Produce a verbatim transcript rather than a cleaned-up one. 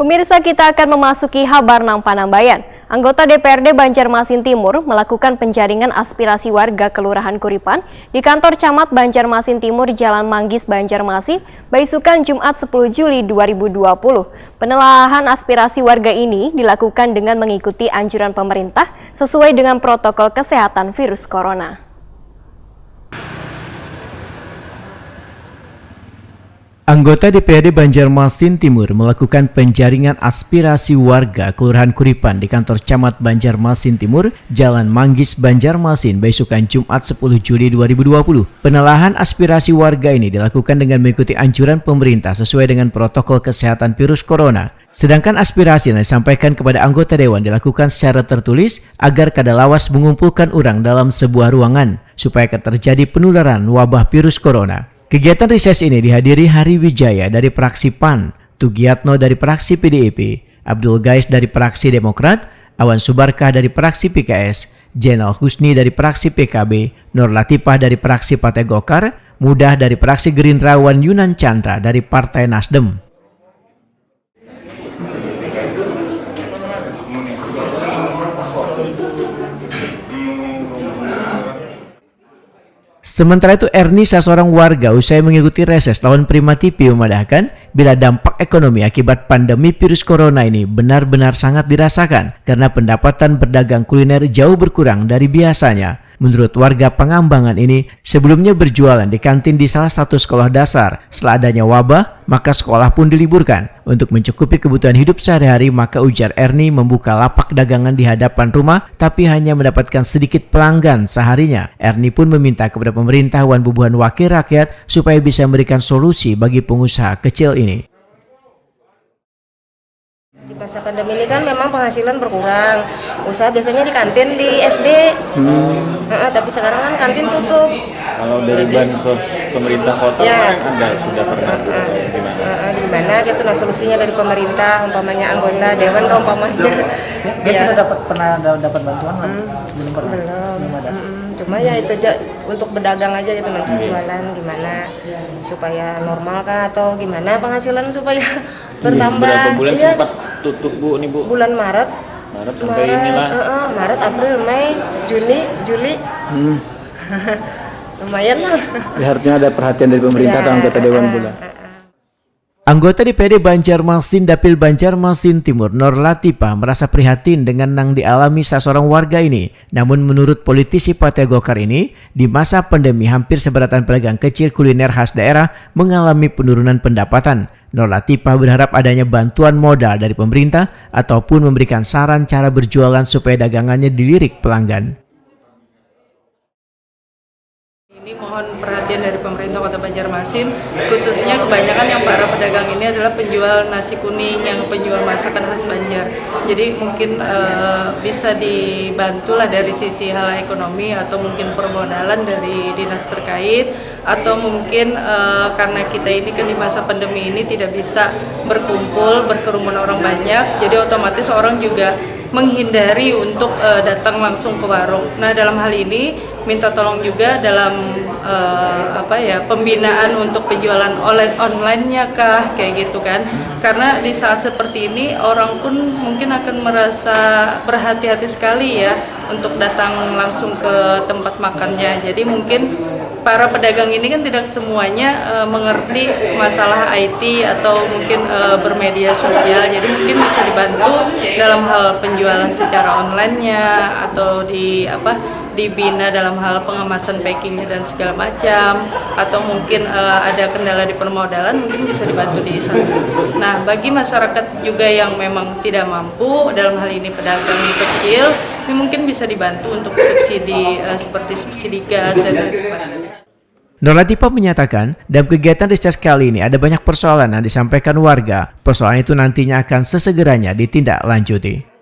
Pemirsa, kita akan memasuki habar nang panambayan. Anggota D P R D Banjarmasin Timur melakukan penjaringan aspirasi warga Kelurahan Kuripan di kantor Camat Banjarmasin Timur, Jalan Manggis, Banjarmasin, baisukan Jumat sepuluh Juli dua ribu dua puluh. Penelahan aspirasi warga ini dilakukan dengan mengikuti anjuran pemerintah sesuai dengan protokol kesehatan virus corona. Anggota D P R D Banjarmasin Timur melakukan penjaringan aspirasi warga Kelurahan Kuripan di kantor Camat Banjarmasin Timur, Jalan Manggis, Banjarmasin, baisukan Jumat sepuluh Juli dua ribu dua puluh. Penelahan aspirasi warga ini dilakukan dengan mengikuti anjuran pemerintah sesuai dengan protokol kesehatan virus corona. Sedangkan aspirasi yang disampaikan kepada anggota dewan dilakukan secara tertulis agar kada lawas mengumpulkan orang dalam sebuah ruangan, supaya kada terjadi penularan wabah virus corona. Kegiatan rises ini dihadiri Hari Wijaya dari fraksi pan, Tugiatno dari fraksi P D I P, Abdul Gais dari fraksi Demokrat, Awan Subarkah dari fraksi P K S, Jenal Husni dari fraksi P K B, Nur Latifah dari fraksi Partai Golkar, Mudah dari fraksi Gerindra, wan Yunan Chandra dari Partai Nasdem. Sementara itu, Erni, saseorang warga, usai mengikuti reses lawan Prima T V, memadahkan bila dampak ekonomi akibat pandemi virus corona ini benar-benar sangat dirasakan karena pendapatan berdagang kuliner jauh berkurang dari biasanya. Menurut warga Pangambangan ini, sebelumnya berjualan di kantin di salah satu sekolah dasar. Setelah adanya wabah, maka sekolah pun diliburkan. Untuk mencukupi kebutuhan hidup sehari-hari, maka ujar Erni membuka lapak dagangan di hadapan rumah, tapi hanya mendapatkan sedikit pelanggan seharinya. Erni pun meminta kepada pemerintah wan bubuhan wakil rakyat supaya bisa memberikan solusi bagi pengusaha kecil ini. Di masa pandemi ini kan memang penghasilan berkurang. Usaha biasanya di kantin di S D. Hmm. Heeh, tapi sekarang kan kantin tutup. Kalau dari Jadi, bansos pemerintah kota ya, kemarin ada sudah pernah, heeh, gimana? Heeh, gimana gitu, nah, solusinya dari pemerintah, umpamanya anggota dewan kah umpamanya. Dia, dia ya sudah dapat, pernah ada dapat bantuan lah? Hmm. Belum pernah? Belum. Belum ada? Mm-mm. Cuma ya itu aja, untuk berdagang aja gitu, untuk, iya, jualan gimana supaya normal kah atau gimana penghasilan supaya, iya, bertambah. Berapa bulan, iya, sempat tutup, Bu, nih, Bu? Bulan Maret. Maret sampai Maret, inilah. Heeh, Maret, April, Mei, Juni, Juli. Hmm. Lumayan lah. Ya, harusnya ada perhatian dari pemerintah atau anggota dewan pula. Ya, heeh, heeh. Anggota D P R D Banjarmasin Dapil Banjarmasin Timur, Nur Latifah, merasa prihatin dengan nang dialami saseorang warga ini, namun menurut politisi Partai Golkar ini, di masa pandemi hampir seberatan pedagang kecil kuliner khas daerah mengalami penurunan pendapatan. Nur Latifah berharap adanya bantuan modal dari pemerintah ataupun memberikan saran cara berjualan supaya dagangannya dilirik pelanggan. Ini mohon perhatian dari pemerintah Kota Banjarmasin, khususnya kebanyakan yang para pedagang ini adalah penjual nasi kuning, yang penjual masakan khas Banjar. Jadi mungkin, eh, bisa dibantulah dari sisi hal ekonomi atau mungkin permodalan dari dinas terkait, atau mungkin, eh, karena kita ini kan di masa pandemi ini tidak bisa berkumpul, berkerumun orang banyak, jadi otomatis orang juga menghindari untuk, eh, datang langsung ke warung. Nah, dalam hal ini minta tolong juga dalam, eh, apa ya, pembinaan untuk penjualan online, online-nya kah, kayak gitu kan. Karena di saat seperti ini orang pun mungkin akan merasa berhati-hati sekali ya untuk datang langsung ke tempat makannya. Jadi mungkin para pedagang ini kan tidak semuanya, eh, mengerti masalah I T atau mungkin, eh, bermedia sosial. Jadi mungkin bisa dibantu dalam hal penjualan secara online-nya atau di apa, dibina dalam hal pengemasan, packingnya dan segala macam, atau mungkin, eh, ada kendala di permodalan, mungkin bisa dibantu di sana. Nah, bagi masyarakat juga yang memang tidak mampu, dalam hal ini pedagang kecil, ini mungkin bisa dibantu untuk subsidi, eh, seperti subsidi gas dan lain sebagainya. Nur Latifah menyatakan, dalam kegiatan riset kali ini ada banyak persoalan yang disampaikan warga. Persoalan itu nantinya akan sesegeranya ditindaklanjuti.